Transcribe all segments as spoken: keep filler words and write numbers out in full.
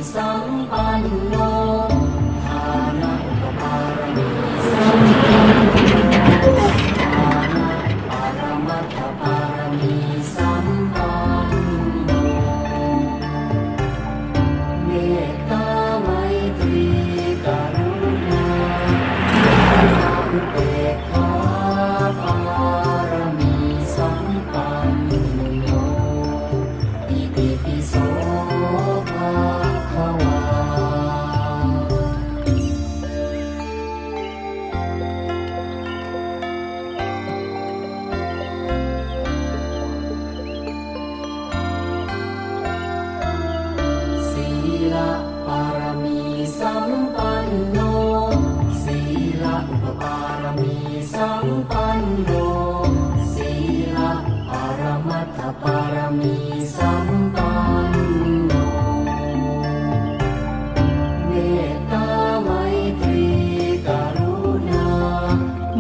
sampanno, dāna upapāramī sampanno, dāna paramatthapāramī sampanno, mettā maitrī karuṇā muditā upekkhā pāramī sampanno, itipi so bhagavā. Sīla pāramī sampanno, sīla upapāramī sampanno, sīla paramatthapāramī sampanno, mettā maitrī karuṇā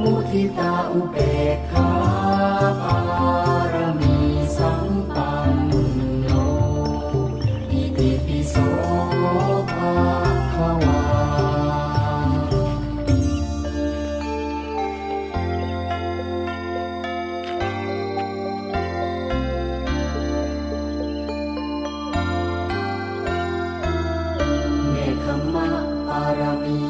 muditā upekkhā pāramī sampanno, itipi so bhagavā. Nekkhamma pāramī